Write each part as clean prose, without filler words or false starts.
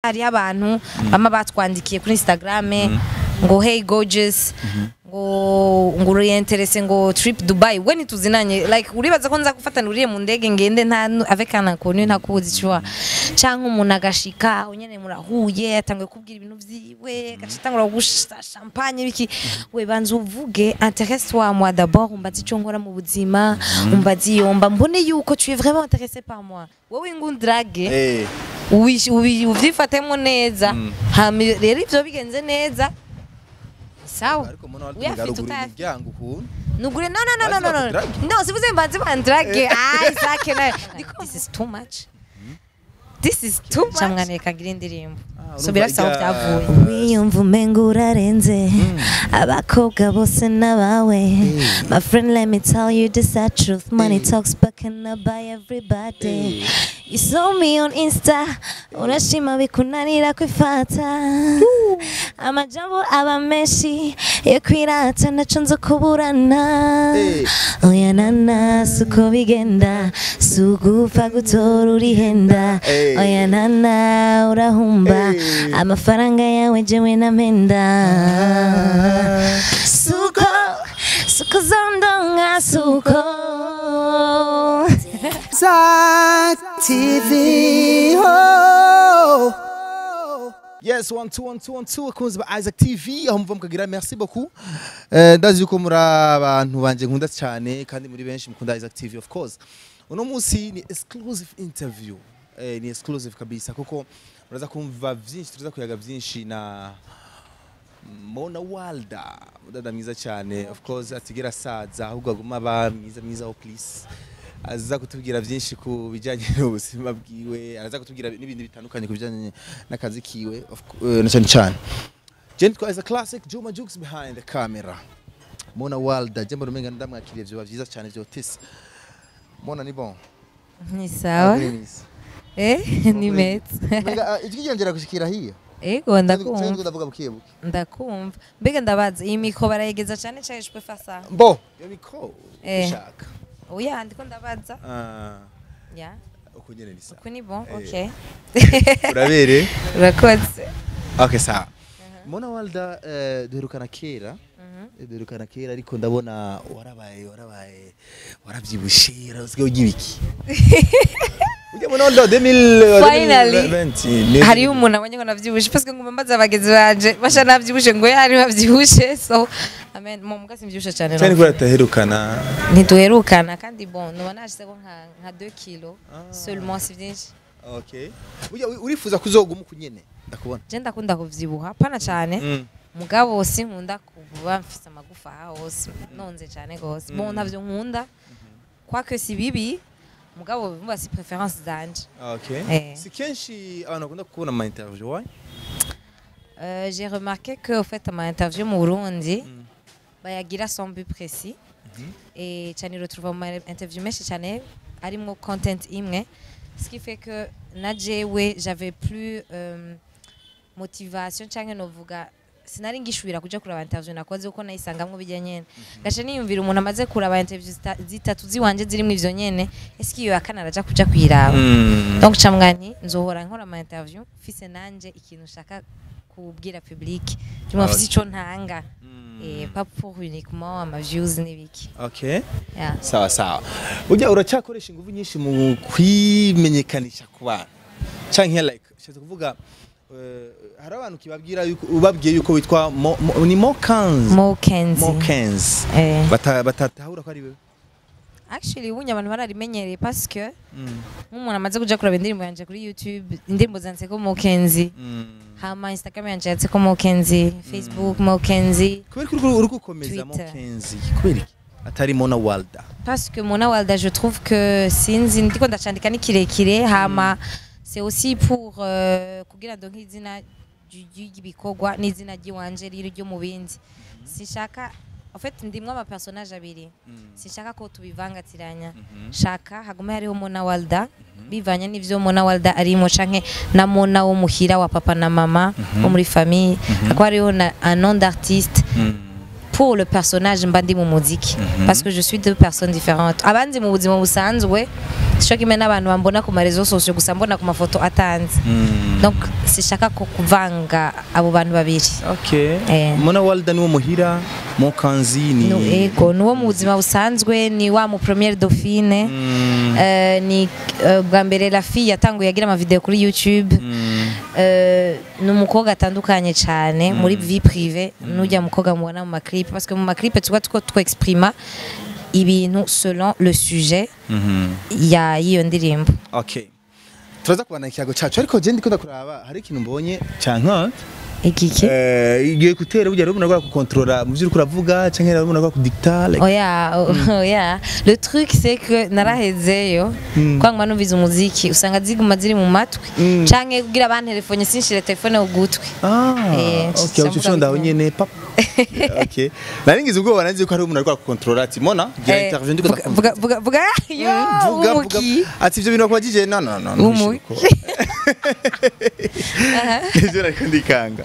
Hariho abantu bama batwandikiye kuri Instagram ngo: "Hey gorgeous," ngo uri intéressé ngo trip Dubai? We ntituzinanye. Like, uribaza ko nza gufatana uriye mu ndege ngende nta avec un inconnu ntakuzi, tu vois? Canke umuntu agashika aho nyene murahuye, atanguye kubwira ibintu vyiwe, agaca atangura kugusha champagne biki. We banza uvuge, intéresse-toi à moi d'abord, umbaze ico nkora mu buzima, umbaze iyo mba, mbone yuko tu es vraiment intéressé par moi. Wowe ngundrague, uvyifatemo neza. Hama rero ivyo bigenze neza, sawa. Ariko mbona Uyafite, warugura utayafite. imiryango ukuntu. Nugure, no, no, no, no, no, no. Bazi. No, sivuze mbanze bandrague. Ah, Isaac nawe, this is too much, this is too much. Camwana, reka ngire indirimbo. Ah, So urumva birafise aho vyavuye. Wiyumva umenga urarenze abakobwa bose n'abawe. My friend, let me tell you this the truth: money talks but cannot buy everybody. You saw me on Insta, urashima bikunanira kwifata. Amajambo aba menshi yo kwirata, naco nzo kuburana. Oya nana, suko bigenda, sugupfa gutora urihenda. Oya nana, urahumba. Amafaranga yawe jewe namenda, suko suko zondonga suko. Isaac TV. Oh. Yes, one two one two one two, abakunzi ba Isaac TV aho muva mukagira, merci beaucoup. Ndazi yuko muri abantu banje nkunda cyane kandi muri benshi mukunda Isaac TV, of course. Uno munsi ni exclusive interview. Ni exclusive kabisa kuko muraza kumva vyinshi, turaza kuyaga vyinshi na Mona Walda, mudada mwiza cyane, of course atigera saza ahubwo aguma aba mwiza mwiza. Oh please, aza kutubwira byinshi ku bijyanye n'ubuzima bwiwe, araza kutubwira n'ibindi bitandukanye ku bijyanye n'akazi kiwe, na cyane cyane je nitwa as a classic Juma Jukes behind the camera. Mona Walda, je mbona umenga ndamwakiriye vyoba vyiza cyane vyotese. Mona, ni bon? Ni sawa. Ni meza. Umenga ijwi ryongera gushikira hiyo. Ego, ndakumva. Ndavuga bukiye buke. Ndakumva. Mbega ndabaza, iyi micro barayegeza cyane cyane? Je peux faire ça? Bo iyo micro ushaka. Oya, ndiko ndabaza. Ah, ya. Uko nyene ni sawa. Uku ni bon. Okay. Urabere. Urakoze. Okay, sawa. Mona Walda, duherukana kera. Duherukana kera, ariko ndabona warabaye warabyibushe, usigaye ugira ibiki? Ujya Mona Walda 2000 Finally. 2020. Hariyo umuntu abonye ngo navyibushe, parce que nguma mbaza abagenzi banje basha navyibushe, ngo yari bavyibushe. So amen, mu mbwa simvyibushe cyane. Cyane No. kubera tudaherukana. Ntiduherukana kandi. Bon, noba nashizeko nka 2 kilo seulement, si vyinshi. Okay. Ujya urifuza kuzoguma uku nyene ndakubona. Je ndakunda kuvyibuha pana cyane, mugabo sinkunda kuba mfise amagufa hose nonze cyane gose. Bon, ntavyo nkunda, quoique si bibi, mugabo bumva si préférence zanje. Okay. Si kenshi abantu bakunda kubona ama interview wayi. J'ai remarqué que au fait ama interview mu Burundi bayagira sans but précis et cyane retrouva mu ma interview menshi cyane arimwo content imwe, ce qui fait que na jewe j'avais plus motivation canke novuga sinari ngishubira kuja kuraba interview nakoze kuko nayisangamwo bijya nyene. Gace niyumvira umuntu amaze kuraba interview zitatu ziwanje zirimwo ivyo nyene, est-ce que iyo yakana araja kuja kuyiraba? Donc camwani nzohora nkora ama interview mfise nanje ikintu nshaka kubwira public, cyangwa mfise ico ntanga, pas pour uniquement ama views n'ibiki. Okay. Yeah. Sawa sawa. Ujya uracyakoresha ingufu nyinshi mu kwimenyekanisha ku bantu canke like ushatse kuvuga hari abantu kibabwira yuko ubabwiye yuko witwa ni Mo Kanzi? Mo Kenzi. Mo Kenzi. Batatahura ko ari wewe. Actually, ubunya abantu bararimenyereye parce que nk'umuntu amaze kuja kuraba indirimbo yanje kuri YouTube, indirimbo zanditseko Mo Kenzi, hama Instagram yanje yanditseko Mo Kenzi, Facebook Mo Kenzi. Kubera ko uri gukomeza Mo Twitter. Kenzi, kubera iki atari Mona Walda? Parce que Mona Walda, je trouve que sinzi, ndiko ndacandika ni kirekire. Hama c'est aussi pour kugira ndonke izina ry'ibikorwa n'izina ry'iwanje riri ryo mu bindi. Sinshaka, en fait ndimwo ama personnage abiri, sinshaka ko tubivangatiranya. Shaka hagume hariho Mona Walda bivanye n'ivyo Mona Walda arimo, canke na Mona wo muhira wa papa na mama wo muri famille, hakaba hariho na un nom d'artiste pour le personnage mba ndi mu muziki, parce que je suis deux personnes différentes. Abandi mu buzima busanzwe Sico kimwe n'abantu bambona ku ma réseaux sociaux gusa, mbona ku mafoto atanze. Donc sishaka ko kuvanga abo bantu babiri. Okay. Eh. Mona Walda ni wo muhira, Mokanzi ni No, ego nuwo mu buzima busanzwe, ni wa mu première dauphine. Ni bwa mbere la fille yatanguye agira ama vidéo kuri YouTube. Ni umukobwa atandukanye cyane muri vie privée n'ujya mukobwa mubona mu ma clip, parce que mu ma clip tuba two twexprima ibintu selon le sujet ya y'iyo ndirimbo. Okay, turaza kubana ikiyago cacu, ariko je ndiko ndakuraba, hari ikintu mbonye canke Igiki? Igiye gutera burya rero umuntu agomba gukontorora mu byo uriko uravuga, canke rero umuntu agomba kudikta, like. Oya, le truc, c'est que narahezeyo kwangwa numviza umuziki, usanga ziguma ziri mu matwi, canke kugira bantelefone sinshire telefone ku gutwi. Ah, okay, mvuga uco ndaho nyene pap. Okay. Nari ngize ubwoba, nari nzi ko hari umuntu ariko arakontorora ati: "Mona, gira interview ndiko Vuga, ndakumva." vuga, vuga, vuga, yo. Vuga, vuga. Umuki. Ati ivyo bintu bakubajije, no, no, no. Umuki. Ivyo nariko ndikanga.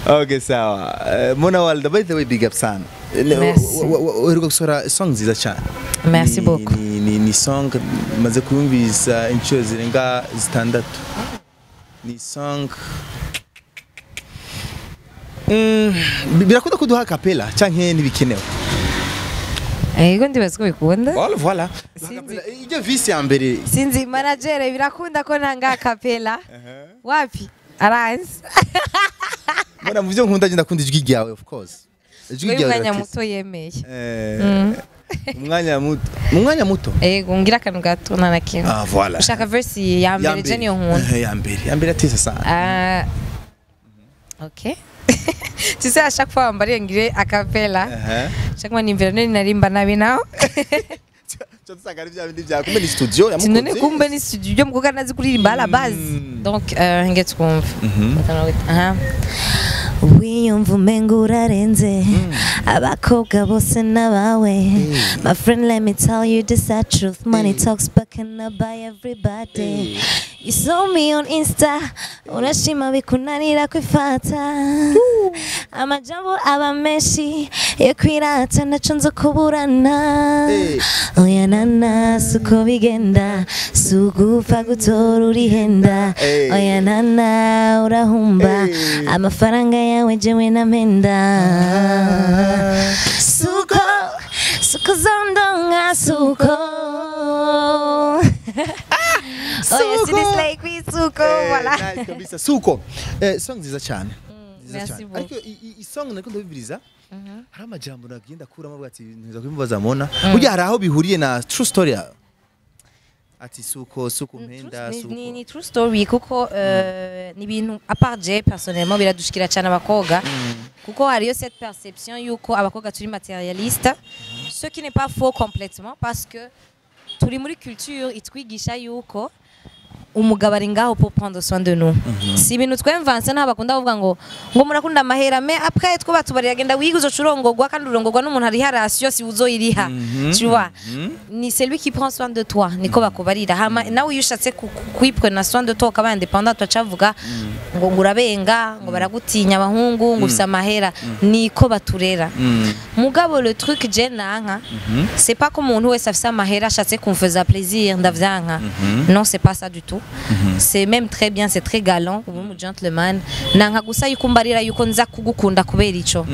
Okay, sawa. Mona Walda, by the way, big up sana. Merci. Uheruka gusohora song nziza cyane. Merci beaucoup. Ni song maze kuyumvisa inshuro zirenga zitandatu. Ni song birakunda kuduha acapella canke ntibikenewe? Ego, ndibaza ko bikunda. Voilà, voilà. Sinzi. Ijya visi ya mbere. Sinzi, manager, birakunda ko ntanga acapella? Wapi, aranzi. Mbona mu byo nkunda, ndakunda ijwi ryawe, of course. Ijwi Uyu ryawe mwanya riratesa. muto yemeye. Umwanya muto. Mu mwanya muto. Ego, ngira akantu gato, nta na kimwe. Ah, voilà. Ushaka verse ya mbere? Je niyo nkunda. Ya mbere. Ya mbere atesa sana. Ah, ok, tu sais, à chaque fois wambariye ngire acapella, chaque fois nimvira none narimba nabi naho. Cyo tusanga ari bya bindi bya kumbe ni studio ya None mukozi. kumbe ni studio byo mukobwa nazi kuririmba à la base. Donc nge twumve. Aha. Wiyumva umenga urarenze, abakobwa bose n'abawe. My friend, let me tell you this the truth: money talks but cannot buy everybody. You saw me on Insta, urashima bikunanira kwifata. Amajambo aba menshi yo kwirata, naco nzo kuburana. Oya nana, suko bigenda, sugupfa gutora urihenda. Oya nana, urahumba. Amafaranga yawe jewe namenda. Suko suko zondonga suko. Oya, c'est like we suko, voilà. Nice kabisa. Suko. Song nziza cyane. Nziza Merci cyane. beaucoup. Ariko i song nariko ndabibiriza, hari amajambo nagenda akuramo avuga ati ntiza kubimubaza Mona. Burya hari aho bihuriye na true story yawe. Ati suko suko mpenda suko. Ni true story, kuko ni ibintu à part je personnellement biradushikira cyane abakobwa, kuko hariyo cette perception yuko abakobwa turi matérialiste, ce qui n'est pas faux complètement, parce que turi muri culture itwigisha yuko umugabo ari ngaho pour prendre soin de nous. Si ibintu twemvanse, nta bakunda kuvuga ngo murakunda amahera, mais après two batubarira: genda wiga, uzoca urongorwa, kandi urongorwa n'umuntu ariha ration, si uzoyiriha, tu vois. Ni celui qui prend soin de toi, niko bakubarira. Hama nawe iyo ushatse kwiprena soin de toi, ukaba indépendant, tucavuga ngo urabenga, ngo baragutinya abahungu, ngo ufise amahera. Niko baturera. Mugabo le truc je nanka, c'est pas ko umuntu wese afise amahera ashatse kumfaza plaisir ndavyanka. Non, c'est pas ça du tout. C'est même très bien, c'est très galant, ubu mu gentleman. Nanka gusa yuko mbarira yuko nza kugukunda kubera ico.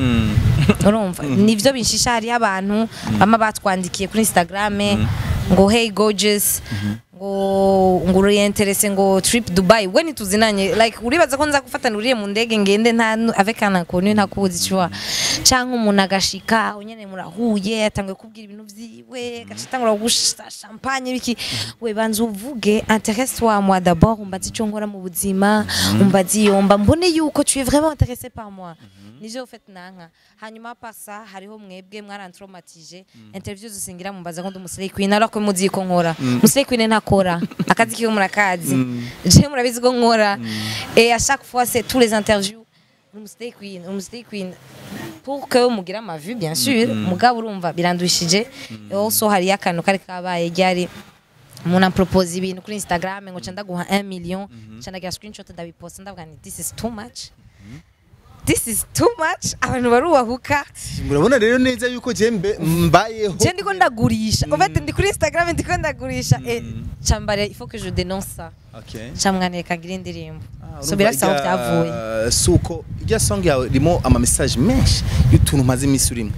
Urumva, nivyo binshisha. Hariho abantu bama batwandikiye kuri Instagram ngo: "Hey gorgeous," ngo uri intéressé, ngo trip Dubai. We ntituzinanye, like uribaza ko nza gufatana uriye mu ndege ngende nta avec un inconnu ntakuzi, tu vois? Canke umuntu agashika aho nyene murahuye, atanguye kubwira ibintu vyiwe, agaca atangura gusha champagne biki. We banza uvuge, intéresse-toi à moi d'abord, umbaze ico nkora mu buzima, umbaze iyo mba mbone yuko tu es vraiment intéressé par moi. Nivyo ufite nanka. Hanyuma pasa hariho mwebwe mwarantraumatije, interview zose ngira mumbaza ngo ndi umu slay queen, alors que muzi ko nkora. Umu slay queen ntakora akazi kiwe, murakazi, je murabizi ko nkora. Et à chaque fois, c'est tous les interviews: umu slay queen, umu slay queen, pour que mugira ama vue, bien sûr. Mugabo urumva birandushije. Et also hariyo akantu kari kabaye ryari, umuntu ampropose ibintu kuri Instagram ngo ca ndaguha 1 million, ca ndagira screenshot, ndabiposta, ndavuga nti: "This is too much." This is too much, abantu barubahuka. Murabona rero neza yuko je mbayeho. Je ndiko ndagurisha. En fait, ndi kuri Instagram, ndiko ndagurisha et cambare, il faut que je dénonce ça. Camwaneka ngira indirimbo. So birafise aho byavuye. Suko irya song yawe irimo ama message menshi y'utuntu maze iminsi urimo.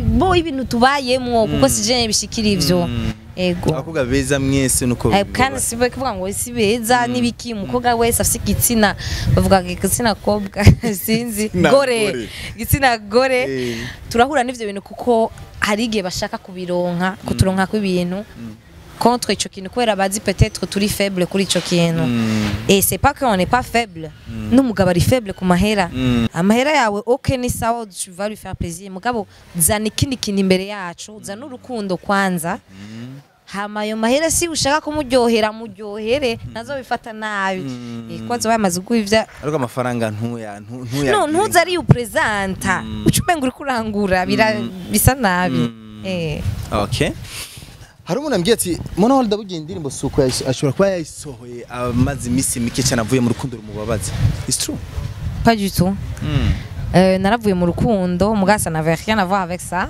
Bo ibintu tubayemwo, kuko si je bishikira ivyo. Ego. Abakobwa beza mwese nuko. Kandi si kuvuga ngo si beza n'ibiki, umukobwa wese afise igitsina, bavuga ngo igitsina kobwa, sinzi, gore, igitsina gore, turahura n'ivyo bintu kuko hari igihe bashaka kubironka, kuturonka kw'ibintu contre ico kintu, kubera bazi peut-être turi faible kuri ico kintu. Et c'est pas qu'on n'est pas faible, n'umugabo ari faible ku mahera. Amahera yawe, ok, ni sawa, tu vas lui faire plaisir, mugabo zana ikindi kintu imbere yacu, zana urukundo kwanza. Hama ayo mahera, si ushaka kumuryohera, muryohere, ntazobifata nabi. Kwanza bamaze guhivya. Ariko amafaranga ntuya ntuya. No, ntuza ari upresenta, ucumenga uri kurangura, bisa nabi. Okay. Hari umuntu ambwiye ati Mona Walda bugiye indirimbo suko ashobora kuba yayisohoye amaze iminsi mike cyane avuye mu rukundo rumubabaza. It's true? Pas du tout. Naravuye mu rukundo, muga ça n'avait rien à voir avec ça.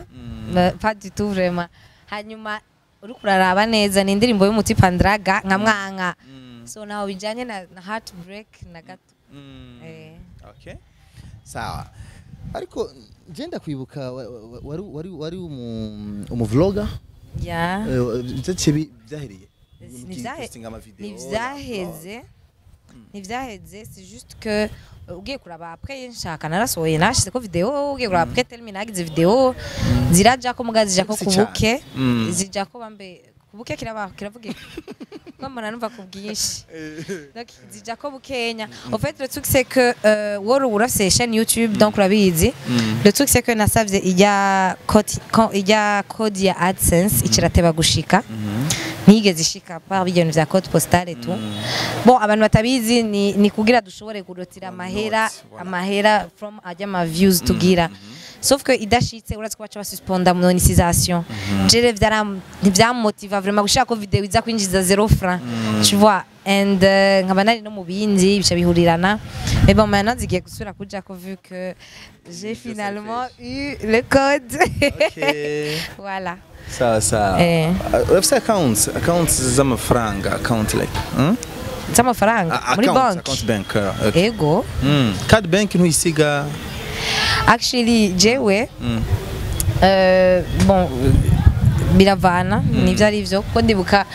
Pas du tout vraiment. Hanyuma uriko uraraba neza, ni indirimbo y'umuti Pandraga nka mwanka. So naho bijanye na heartbreak na gato. Okay. Sawa. Ariko ngenda kwibuka wari umu vlogger. Yeah. Byaciye byahereye. Ntivyaheze. Ntivyaheze, c'est juste que ugiye kuraba après nshaka narasohoye nashize ko video, ugiye kuraba après tell me nagize video ziraja ko mugazi zijako kubuke, zijako bambe kubuke kiraba kiravuge ko mbona numva ku bwinshi. Donc zijako bukenya. En fait, le truc c'est que woro urafise chaîne YouTube, donc urabizi. Le truc c'est que nasavye ijya code, ijya code ya AdSense ikirateba gushika. Ntigeze ishika par ibintu vya code postal et tout. Bon, abantu batabizi ni kugira dushobore kurotira amahera, amahera from ajya ma views tugira. Sauf que idashitse, urazi ko baca basuspenda monétisation. Jere ntivyamotiva vraiment gushaka ko video iza kwinjiza 0 franc. Tu vois, and nkaba nari no mu bindi bica bihurirana. Mais bon, maintenant zigiye gusubira kuja ko vu que j'ai finalement eu le code. Okay. Voilà. Sawa sawa. Urafise accounts z'amafaranga, account like z'amafaranga muri bank. Account bank. Okay. Ego. Card bank ntuyisiga. Actually jewe bon, biravana nivyo ari vyo, kuko ndibuka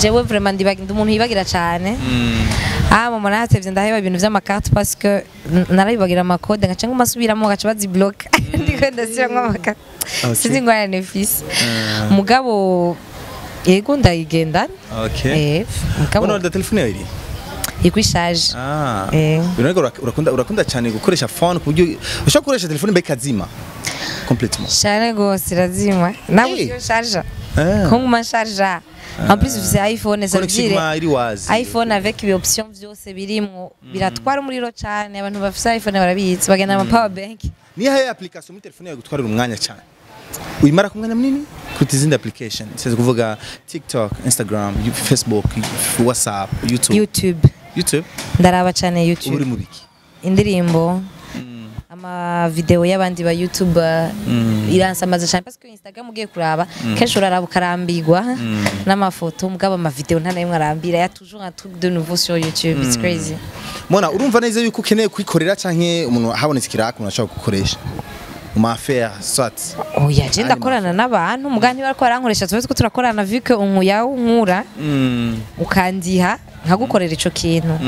jewe vraiment ndibagira umuntu yibagira cyane. Mama naratevye ndaheba ibintu vy'amakarte parce que narabibagira amakode ngaca ngumasubiramo gaca baziblock, ndiko ndasubiramwo amakarte. Sinzi ingorane nfise. Mugabo yego ndayigenda. Okay. Mugabo Mona telefone yawe iri ikwishaje. Birego urakunda cyane gukoresha phone, ku buryo ushobora gukoresha telefone mbere kazima complètement. Cyane gose irazima. Ntabwo iyo charge. Ko nguma charge. En plus ufise iPhone, ça veut dire iPhone avec les options vyose birimwo biratwara umuriro cyane, abantu bafise iPhone barabizi bagenda ama power bank. Ni haye application muri telefone yawe gutwarira umwanya cyane? Uyimara ku mwanya munini kuruta izindi application, c'est kuvuga TikTok, Instagram, Facebook, WhatsApp, YouTube. YouTube. Ndaraba cyane YouTube. Uri mu biki? Indirimbo, ama video y'abandi ba YouTube iransamaza cyane parce que Instagram ugiye kuraba kenshi uraraba ukarambirwa n'amafoto, mugabo ama video nta narimwe arambira, ya toujours un truc de nouveau sur YouTube, it's crazy. Mona urumva neza yuko ukeneye kwikorera canke umuntu habonetse kiraka umuntu ashobora gukoresha mu affaire soit? Oya, je ndakorana n'abantu, mugabo ntibariko barankoresha, tuba turiko turakorana vu que unkuya unkura ukandiha nkagukorera ico kintu.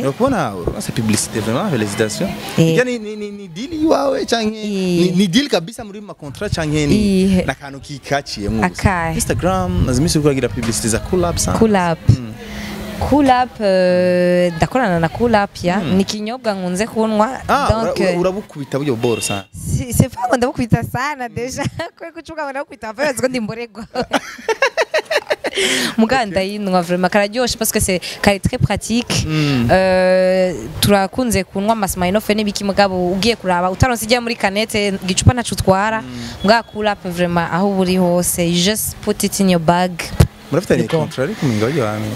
Urabona urasa publicité, vraiment félicitations. Ijya ni deal iwawe canke ni deal kabisa muri ma contrat canke ni nakantu kikaciye mu Instagram azimisi uragira publicité za Cool Up? Cool Up. Cool Up, ndakorana na Cool Up, ya ni kinyobwa nkunze kunwa. Donc urabukubita buryo boro sana. C'est pas ngo ndabukubita sana déjà, kwe kucuka ngo ndabukubita bavuze ko ndimboregwa. Muganda yinwa vraiment kararyoshe parce que c'est kari très pratique. Turakunze kunwa amasmainofe n'ibiki, mugabo ugiye kuraba utaronse ijya muri canette gicupa ntaco utwara. Mugabo Cool Up vraiment aho uri hose, you just put it in your bag. Murafitanye contrat ariko minga yo hano.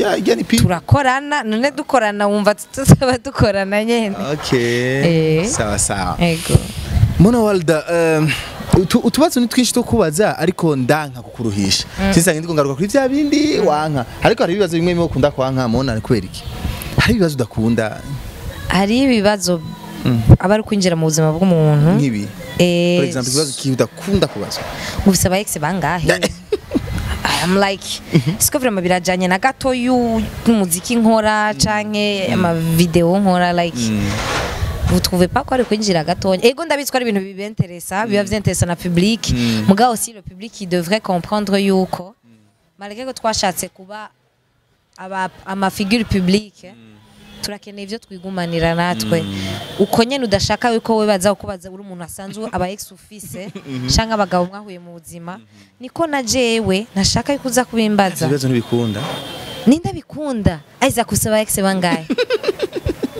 Ijya ni pi. Turakorana, none dukorana wumva tutaba dukorana nyene. Okay. Sawa sawa. Ego. Mona Walda, utubazo ni twinshi two kubaza, ariko ndanka kukuruhisha. Sinsange ndiko ngaruka kuri vya bindi wanka. Ariko hari ibibazo bimwe bimwe ukunda kwanka Mona, ni kubera iki? Hari ibibazo udakunda? Hari ibibazo aba ari kwinjira mu buzima bw'umuntu. Nk'ibi. For example, ikibazo kibi udakunda kubazwa. Ufise aba ex bangahe? I'm like, siko vraiment birajanye na gato y'umuziki nkora canke ama video nkora, like, vous trouvez pas ko ari kwinjira gatonya? Ego, ndabizi ko ari ibintu bibenteresa, biba vyinteresa na public, mugabo aussi le public, il devrait comprendre yuko malgré ko twashatse kuba aba ama figure publique, turakeneye ivyo twigumanira natwe. Uko nyene udashaka yuko we baza kubaza uri umuntu asanzwe aba ex ufise canke abagabo mwahuye mu buzima, niko na jewe ntashaka yuko uza kubimbaza. Ibibazo ntibikunda. Ninde bikunda? Aiza kusaba ex bangahe?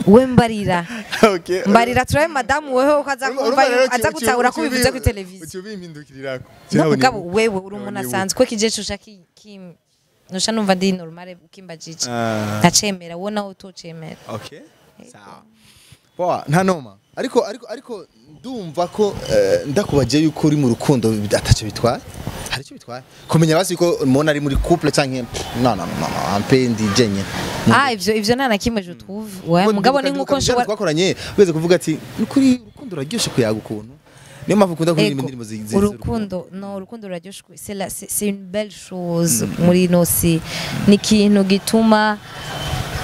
We mbarira. Okay. Mbarira turabe madamu wewe ko aza kumva aza gutahura ko bivuze kuri televiziyo. Ucubimpindukirirako. No mugabo wewe uri umuntu asanzwe ko kije cusha ki nusha numva ndi normale ukimbajije. Ntacemera wowe nawe utocemera. Okay. Sawa. Poa, nta noma. Ariko ndumva ko ndakubaje yuko uri mu rukundo ataco bitwaye. Hari icyo bitwaye? Kumenya basi yuko Mona ari muri couple canke no no no no, ampe ndi jenye. Ah, ivyo nta na kimwe je trouve. Ouais, mugabo ni nkuko nshobora twakoranye weze kuvuga ati nukuri urukundo ruraryoshe kuyaga ukuntu. Niyo mpamvu ukunda kuririmba indirimbo urukundo. No, urukundo ruraryoshe, c'est une belle chose muri ino si. Ni ikintu gituma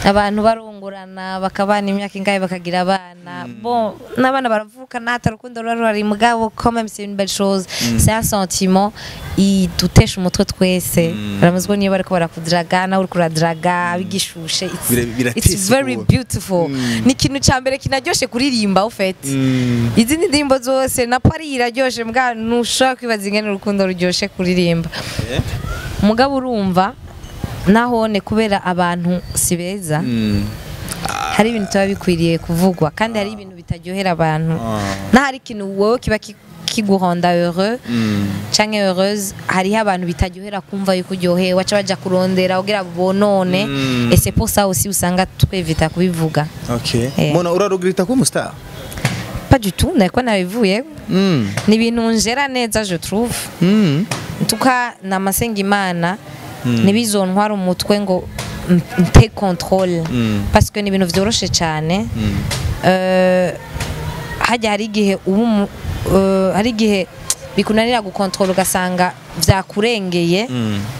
abantu barongorana bakabana imyaka ingahe bakagira abana. Bon, n'abana baravuka nata urukundo ruba ruhari, mugabo quand même c'est une belle chose. C'est un sentiment idutesha umutwe twese. Baramuzwa niyo bariko barakudraga nawe uriko uradraga bigishushe. It's very beautiful. Ni ikintu ca mbere kinaryoshe kuririmba au fait. Izindi ndirimbo zose na Paris iraryoshe, mbwa ntushobora kwibaza ingene urukundo ruryoshe kuririmba. Mugabo urumva nahone kubera abantu si beza, hari ibintu tuba bikwiriye kuvugwa kandi hari ibintu bitaryohera abantu. Na hari ikintu wowe kiba kiguhonda heureux canke heureuse, hariho abantu bitaryohera kumva yuko uryohewe, waca baja kurondera kugira bonone. Et c'est pour ça aussi usanga twevita kubivuga. Okay. Mona, urarugrita kuba umustar? Pas du tout, nako nabivuye. Ni ibintu njera neza je trouve. En tout cas namasenga Imana ntibizontwara umutwe ngo nte contrôle, parce que ni ibintu vyoroshe cyane. Hajya hari igihe ubu hari igihe bikunanira gukontrola, ugasanga vyakurengeye,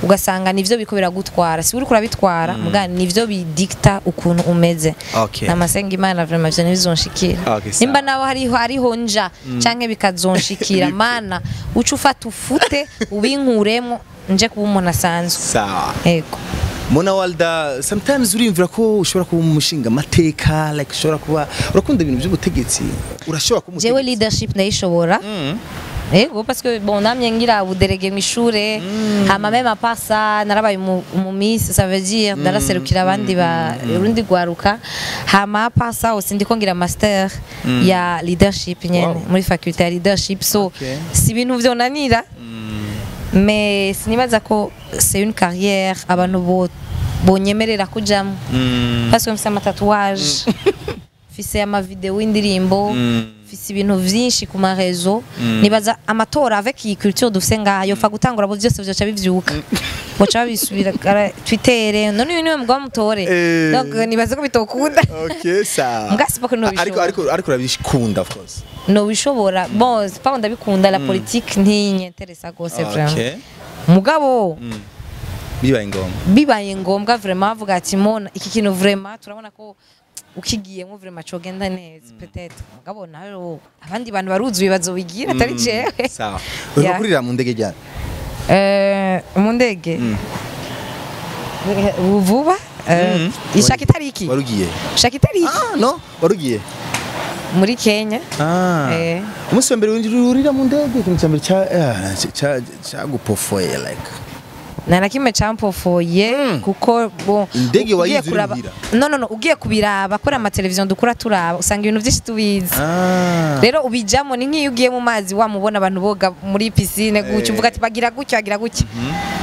ugasanga nivyo biko biragutwara, si uriko urabitwara muga nivyo bidikta ukuntu umeze. Namasenga Imana vraiment ivyo ntibizonshikira. Nimba nawe hariho nja canke bikazonshikira, mana uca ufata ufute ubinkuremo nje kuba umuntu asanzwe. Sawa. Ego. Mona Walda, sometimes urimvira ko ushobora kuba umushinga amateka, like ushobora kuba urakunda ibintu by'ubutegetsi, urashobora kuba jewe leadership ndayishobora. Ego, parce que bon namye ngira ubuderege mu ishure, hama même à part ça narabaye mu miss, ça veut dire ndaraserukira abandi ba urundi gwaruka. Hama à part ça aussi ndiko ngira master ya leadership nyene muri faculté ya leadership, so si ibintu vyonanira. Mais sinibaza ko c'est une carrière abantu bonyemerera kujamo, parce que mfise ama tatouage, mfise ama video y'indirimbo, mfise ibintu vyinshi ku ma réseau. Nibaza amatora avec iyi culture dufise ngaha yopfa gutangura bo vyose vyoca bivyuka, boca babisubira Twitter, none uyu niwe mugabo mutore. Donc nibaza ko bitokunda. Okay, sawa. Mbwa sipa ko nobishobora. Ariko urabikunda of course. Nobishobora. Bon, c'est pas ndabikunda, la politique ntinyenteresa gose vraiment. Mugabo bibaye ngombwa. Bibaye ngombwa vraiment avuga ati Mona iki kintu vraiment turabona ko ukigiyemo vraiment cogenda neza peut-être. Mugabo nawe abandi bantu baruzuye bazobigira atari jewe. Sawa. Uriko kurira mu ndege ryari? Mu ndege vuba, ishaka itariki. Warugiye? Ishaka itariki. Ah no, warugiye muri Kenya. Umunsi wa mbere urira mu ndege, ikintu cya mbere cyagupofoye like. Nta na kimwe campofoye kuko bon Indege ugiye wayize uri kuraba- muhira? No, ugiye kubiraba kuri ama televiziyo dukura turaba usanga ibintu byinshi tubizi. Rero ubijamo ni nk'iyo ugiye mu mazi wamubona abantu boga muri piscine gutya, uvuga ati bagira gutya bagira gutya.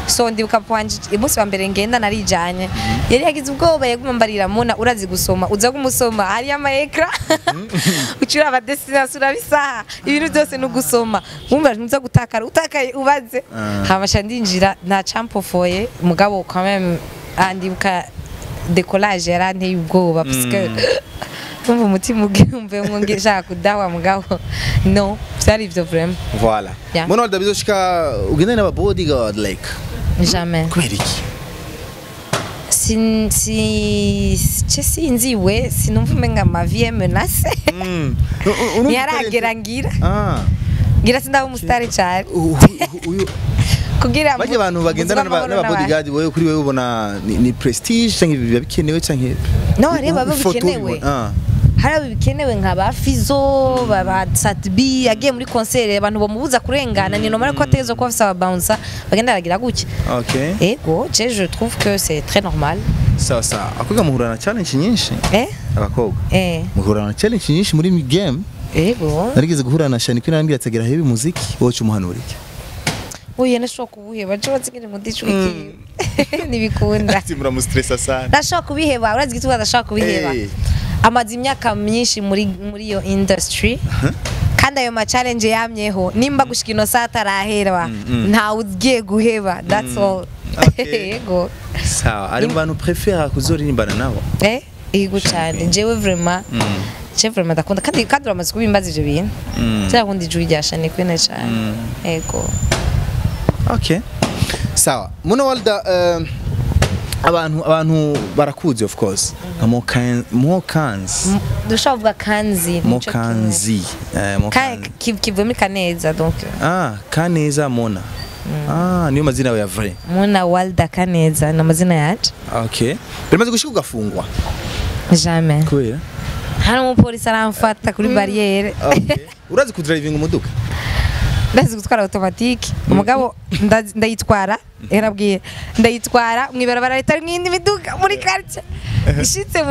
So ndibuka pwanje umunsi wa mbere ngenda narijanye, yari yagize ubwoba, yaguma mbarira muna urazi gusoma, uza kumusoma hari ama écran ucura aba destination urabisaha ibintu byose no gusoma, wumva ntuza gutakara utakaye ubaze. Hama ndinjira nta campofoye, mugabo quand même andibuka décollage yaranteye ubwoba parce que umva umutima ugumve nge nshaka kudawa, mugabo no byari ivyo vraiment. Voilà. Yeah. Mona Walda, bizoshika ugendane n'aba bodyguard like? Jamais. Kubera iki? Sin si ce sinziwe sinumva umenga ma vie est menacée. Ntiharagera ngira ngira sindaba umusitari cyane Uyu kugira bajya abantu bagendana n'aba bodyguard, wewe kuri wewe ubona ni prestige canke biba bikenewe canke? No, hariho baba Ifoto bikenewe. ubibona? Hari abo bikenewe nka ba Fizo, ba Sat-B yagiye muri concert abantu bamubuza kurengana, ni normal ko ategerezwa kuba afise aba bouncer bagenda baragira gutya. Ego, je trouve que c'est très normal. Sawa sawa. Akobwa muhura na challenge nyinshi. Eh. Abakobwa Eh. muhura na challenge nyinshi muri game. Ego. Narigeze guhura na Shani Queen arambwira ati agera hebe muziki, wowe umuhanura iki? Oya, nashobora kubuheba nshobora nsigire ngo ndicwiki ntibikunda. Ati muramustressa sana. Ndashobora kubiheba, urazi igituma ndashobora kubiheba? Amaze imyaka myinshi muri iyo industry kandi ayo ma challenge yamyeho, nimba gushika ino saa atarahera ntawe ugiye guheba, that's all. Yego. Sawa, ari mu bantu prefera kuzoririmbana nabo? Eh, yego cyane, jewe vraiment je vraiment ndakunda kandi uramaze kubimbaza ivyo bintu, cyakunda ijwi rya Shani Queen cyane, yego. Okay, sawa. Muna Walda, abantu barakuzi of course nka Mokanzi. Dushobora kuvuga kanzi nico kimwe. Mokanzi, Mokanzi. Kivuye muri Kaneza donc. Ah, Kaneza Mona. Ah, niyo mazina yawe ya vrai? Muna Walda Kaneza ni amazina yacu. Okay, biramaze gushika ugafungwa? Jamais. Kubera? Hano umupolisi aramfata kuri barrière. Okay. Urazi kudrivinga umuduga? Ndazi gutwara automatique, umugabo ndayitwara yarabwiye ndayitwara mu ibarabara ritari mw'indi miduga muri quartier ishitse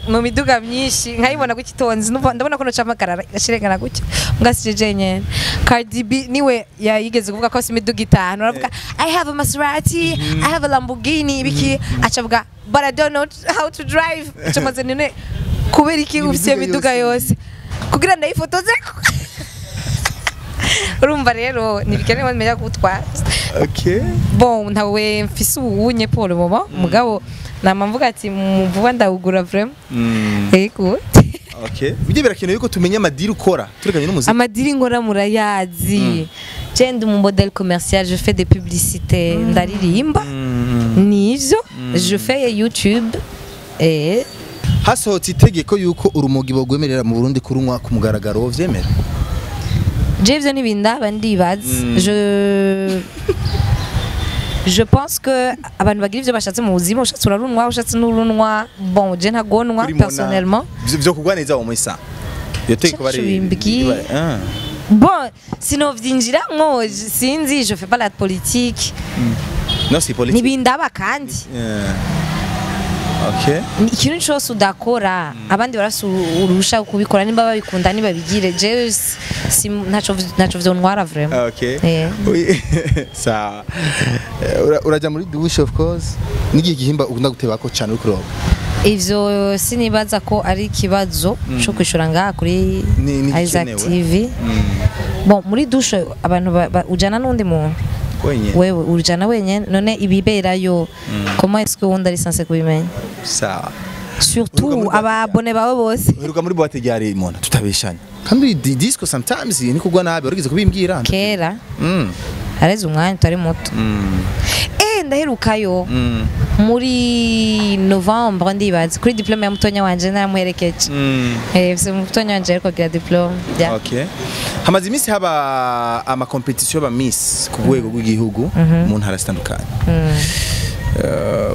mu miduga myinshi nkayibona gutya itonze, ndabona ko noca mpagarara igashirengana gutya ngasije jenyene. Cardi B niwe yayigeze kuvuga ko afise imiduga itanu, aravuga "I have a Maserati, I have a Lamborghini" ibiki, aca avuga "But I don't know how to drive." Aca maze none kubera iki ufise iyo Imiduga miduga yose? yose kugira ndayifotoze? Urumva rero ntibikenewe menya gutwara. Bon, ntawe mfise uwunye pour le moment, mugabo nama mvuga ati mu vuba ndawugura vraiment. Yego. Okay, bijye birakenewe yuko tumenya amadiri ukora turekanye n'umuziki. Amadiri nkora murayazi, je ndi mu modèle commercial, je fais des publicités, ndaririmba, nivyo, je fais YouTube et Hasohotse itegeko yuko urumogi bogwemerera mu Burundi kurunywa ku mugaragaro, wovyemera? Je ivyo ntibindaba, ndibaza, je pense que abantu bagira ivyo bashatse mu buzima, ushatse urarunwa, ushatse n'urunwa. Bon, je ntagonwa Kuri Mona, personnellement. Vyo kugwa neza wo mwisa iyo tegeko bari Cyacu bimbwiye. Ah. Bon, sinovyinjiramwo, sinzi, je fais pas la politique. No, si politique. Ntibindaba kandi. Yeah. Okay. Ni ikintu cyose udakora abandi barafise uruhusha rwo kubikora, nimba babikunda nibabigire, jewe ntaco vyontwara vraiment. Okay. Eh. Oui. Sawa. Uraja muri douche of course. N'igihe gihimba ukunda gutebako cyane uri kuroga? Ivyo sinibaza ko ari ikibazo co kwishura ngaha kuri Ni Isaac gikenewe. TV. Bon, muri douche abantu ujana n'undi muntu? Wenyine. Wewe ujana wenyene, none ibiberayo comment est-ce que wundi ari censé kubimenya? Sawa. Surtout Uruga muri boîte ababone bawe bose. Uheruka muri boîte ryari Mona, tutabeshanya? Kandi disco sometimes ni kugwa nabi, warigeze kubimbwira. Kera hareze umwanya utari muto. Eh, ndaherukayo muri novembre ndibaza, kuri diplôme ya mutonya wanje naramuherekeje. Eh, mfise mutonya wanje ariko agira diplôme. Yeah. Okay. Hamaze iminsi haba ama competition y'aba Miss ku rwego rw'igihugu mu ntara zitandukanye.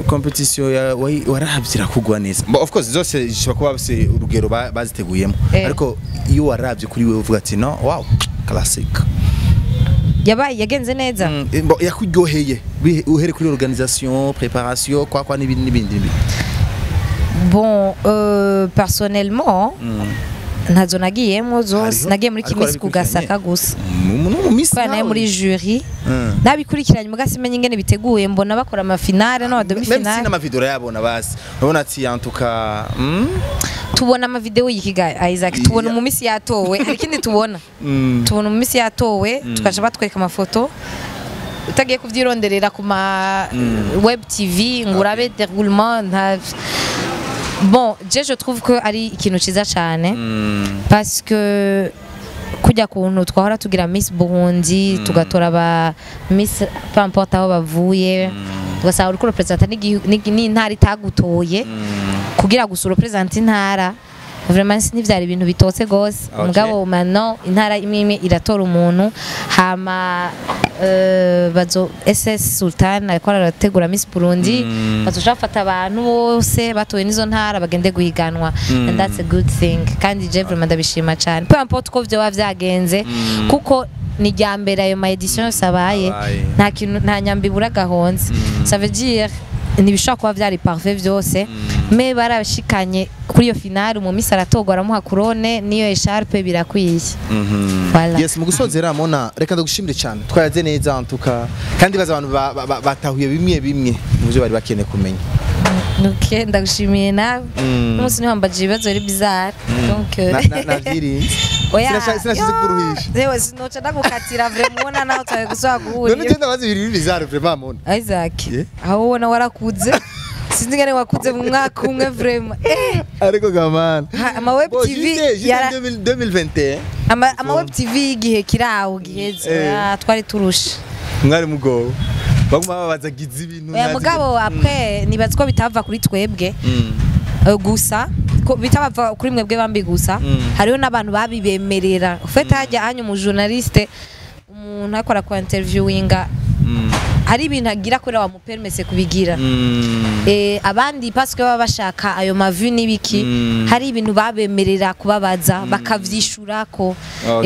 Competition ya warahavye irakugwa neza. But of course zose zishobora kuba bafise urugero baziteguyemo. Eh. Ariko iyo waravye kuri wewe uvuga ati no wow, classic. Yabaye yagenze neza. Bon, yakuryoheye uhere kuri organisation, préparation, kwa n'ibindi n'ibindi n'ibindi. Bon, personnellement ntazo nagiyemo zose. Hariho- Nagiye muri ariko kimwe ku warabikurikiranye? Gasaka gusa. Mu miss Kubera nayo nawe. muri jury nabikurikiranye, muga simenye ingene biteguye, mbona bakora ama finale n'ama demi Même si finale. n'amavideo urayabona, basi urabona ati en tout cas Tubona ama video y'ikiga, Isaac, tubona mu misi yatowe, hari ikindi tubona? Tubona mu misi yatowe, tukaca batwereka amafoto, utagiye kuvyironderera ku ma web TV ngo urabe déroulement nta. Bon, je trouve que ari ikintu ciza cane parce que kujya kuntu twahora tugira Miss Burundi, tugatora aba Miss peu importe aho bavuye, ugasanga uriko representa n'intara itagutoye kugira gusa urepresenta intara, vraiment ntivyari ibintu bitotse gose. Mugabo maintenant intara imwe imwe iratora umuntu, hama bazo SS Sultan ariko arategura Miss Burundi, bazoca bafata abantu bose batowe n'izo ntara bagende guhiganwa, and that's a good thing. Kandi je vraiment ndabishima cyane, peu importe uko vyoba vyagenze, kuko ni rya mbere ayo ma edition yose abaye. Abaye. Nta kintu, nta nyambi ibura gahonze. Ça veut dire ntibishobora kuba vyari parfait vyose, mais barashikanye kuri iyo finale, umu Miss aratorwa, aramuha couronne n'iyo écharpe, birakwiye. Voilà. Yes, mu gusozera, Mona, reka ndagushimire cyane, twayaze neza en tout cas, kandi baza abantu batahuye bimwe bimwe mu byo bari bakeneye kumenya. Ok, ndagushimiye nawe. Umunsi niho wambajije ibibazo biri bizarre, donc Navyirinze. Oya. Sinashize kuruhisha. Yewe, sinoca ndagukatira vraiment, ubona naho twawe gusubira None guhurira. ugenda bazi ibintu bizarre vraiment, Mona. Isaac, Yeah. aho ubona warakuze, sinzi ngene wakuze mu mwaka umwe vraiment. Ariko gamana Ama web Bon, TV juste 2021. Ama web TV y'igihe kiri aho giheze. Oya, twari turushe. Mwari mugowe, baguma babaza gize ibintu Oya, mugabo après nibaza ko bitava kuri twebwe gusa, ko bitabava kuri mwebwe bambi gusa. Hariho n'abantu babibemerera ufite hajya hanya umu journaliste, umuntu akora ku interviewinga, hari ibintu agira kubera wamupermese kubigira. Abandi parce que baba bashaka ayo mavu n'ibiki, hari ibintu babemerera kubabaza bakavyishurako.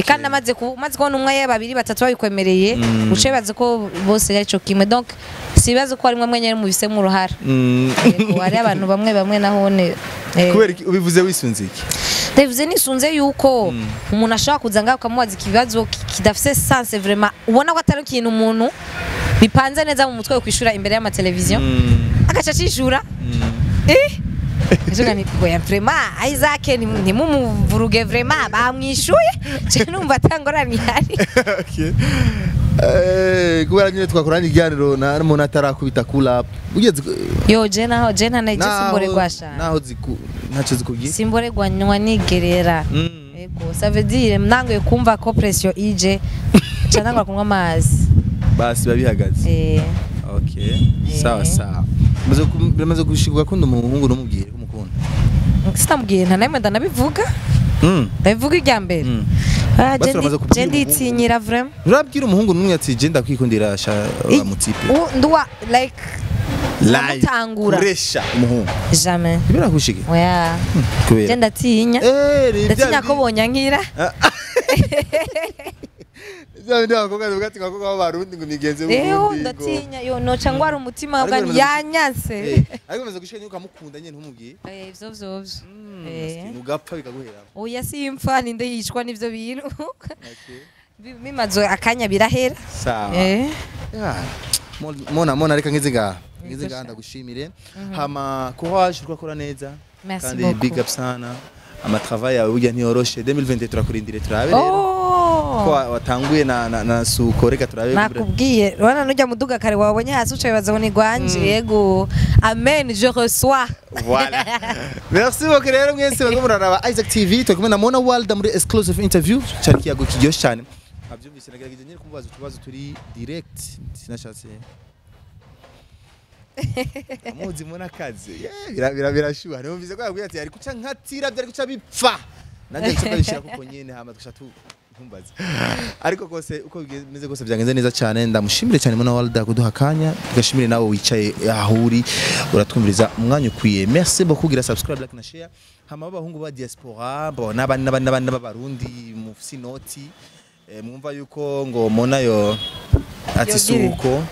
Kandi umaze kubona umwe, babiri, batatu babikwemereye, uce bibaza ko bose ari ico kimwe. Donc si ibibazo ko harimwo mwenyene mubifisemo uruhara. Yego, hari abantu bamwe bamwe nahone Kubera iki ubivuze wisunze iki? Ndabivuze nisunze yuko umuntu ashobora kuza ngaho ukamubaza ikibazo kidafise sens vraiment, ubona ko atari ikintu umuntu bipanze neza mu mutwe wo kwishura imbere y'amateleviziyo, agaca acishura. Ejo nti oya, vraiment Isaac ntimumuvuruge, vraiment bamwishuye, je numva atangorane ihari. Okay. Kubera nyine twakoranye ikiganiro na n'umuntu atarakubita kula ugeze. Yo, je naho je nta je simboregwa sha. Naho ziku ntacyo zikubwiye. Simboregwa, nywa nigerera. Yego, ça veut dire nangoye kumva ko pression ije, ca ntangura kunywa amazi. Basi biba bihagaze. Okay, sawa sawa. Bimaze gushika ugakunda umuhungu n'umubwire ko umukunda? Sitamubwiye, nta namwe ndanabivuga. Ndabivuga irya mbere. Ah, Basi je uramaze kubwira je umuhungu? nditinyira vraiment. Urabwira umuhungu n'umwe ati je ndakwikundira sha mutipe? Nduwa like ndamutangura. Kuresha umuhungu? Jamais. Birakushike? Oya. Kubera? Je ndatinya. Ni bya Ndatinya ko bonyankira. Bya bindi abakobwa bavuga ati abakobwa b'Abarundi ngo imigenzo Eho. y'Uburundi Ndatinya yo noca ngwara umutima Ariko bwa yanyanse. Ariko bimaze gushika nyine ukamukunda nyine ntumubwire? Ivyo vyovyo. Ugapfa bikaguhera? Oya, simpfa, ninde yicwa n'ivyo bintu? Okay. Bimaze akanya birahera. Sawa. Yeah. Mona, Mona, reka ngeze ngaha, ngeze ngaha, ndagushimire. Hama courage, uriko akora neza. Merci Kandi beaucoup. big up sana, amatravail yawe burya ntiyoroshe. 2020 turakurindire turabe rero ko Oh. watanguye na suko, reka turabe. Nakubwiye, urabona nujya muduga kare wabonye hasi uca wibaza ngo ni gwanje. Yego, amen, je reçois. Voilà. Merci beaucoup rero mwese bariko muraraba Isaac TV, turi kumwe na Mona Walda muri exclusive interview. Cyari kiyago kiryoshye cyane. Abyumvise, nagerageje nyine kumubaza utubazo turi direct. Sinashatse. Amuzi muna kazi. Yeah, birashuha. Numvise ko yabwiye ati ari kuca nkatira byari kuca bipfa. Nanjye nca ndabishira kuko nyine hama tugasha tu ntumbaze. Ariko kose uko bimeze kose byagenze neza cyane, ndamushimire cyane Mona Walda kuduha akanya, tugashimire nawe wicaye aho uri uratwumviriza umwanya ukwiye. Merci beaucoup, gira subscribe, like na share. Hama b'abahungu ba diaspora, bo n'abandi n'abandi n'abandi b'Abarundi mufise inoti. Mwumva yuko ngo Mona yo ati Yogire. suko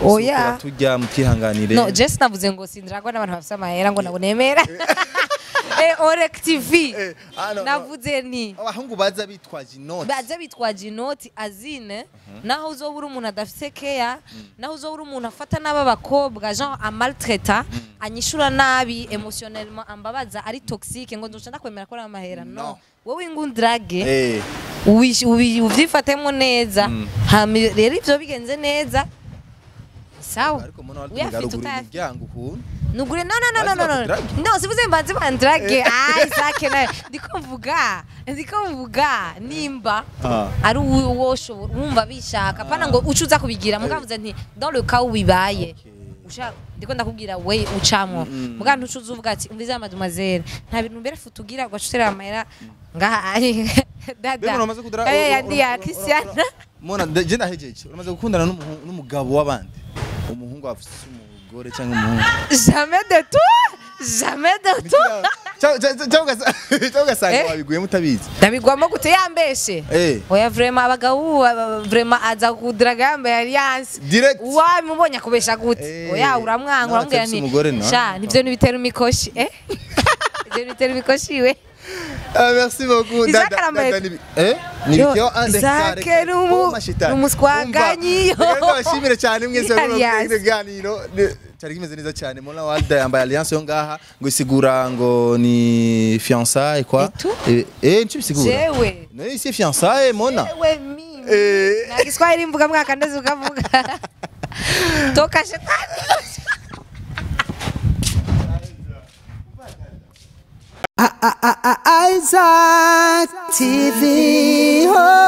Oya. tujya mutihanganire. No, just navuze ngo sindragwa n'abantu bafite amahera ngo nabo nemera. Orec TV. Ah, no, no. Navuze ni Abahungu baza bitwaje inoti. Baza bitwaje inoti azine, naho uzobura umuntu adafite care, naho uzobura umuntu afata n'aba bakobwa genre amaltraita, anyishura nabi émotionnellement, ambabaza, ari toxique, ngo nzoca ndakwemera ko ari amahera? No. No. Wowe ingundrage uvyifatemo neza, hama rero ivyo bigenze neza, sawa. Ariko Mona Uyafite, wari utayafite. imiryango ukuntu. Nugure, no, no, no, no, Bazi no, no. bakudrage? No, sivuze mbanze bandrage. Ah, Isaac nawe ndiko mvuga nimba ari uwo ushobora wumva bishaka, pana ngo uce uza kubigira, mugavuze nti dans le cas où bibaye, usha ndiko ndakubwira we ucamwo, muga ntucuza uvuga ati umvize mademoiselle, nta bintu mbere futugira ugacutera amahera ngaha ari dada. Mbega uramaze kudra Eh, yandi ya Christian. Mona, je ndahejeje. Uramaze gukundana n'umugabo w'abandi, umuhungu afise umugore cyangwa umuhungu? Jamais de tout, jamais de tout. Cyangwa ugasanga wabiguyemo utabizi. Ndabigwamo gute yambeshe? Oya, vraiment abagabo vraiment aza kudraga yambaye alliance. Direct. Wamubonye akubesha gute? Oya, uramwanga. Nawe Uramubwira atafise nti umugore, no? sha nivyo ntibitera imikoshi, ivyo ntibitera imikoshi we. Ah, merci beaucoup. Isaac Dada- arambaye- Dada ni Yo, bikeo ande Isaac kare- Oh, mashitani. n'umuswaganyi, yo. Umva, reka ndabashimire cyane mwese muri Alliance. kino kiganiro. Cyari kimeze neza cyane. Mona Walda yambaye alliance yo ngaha, ngo isigura ngo ni fiançailles quoi. Et tout? Nico bisigura. Jewe. No, si fiançailles Mona. Jewe mimi. Na Kiswahili mvuga mwaka ndezi ukavuga. Toka shetani. Isaac TV. Oh.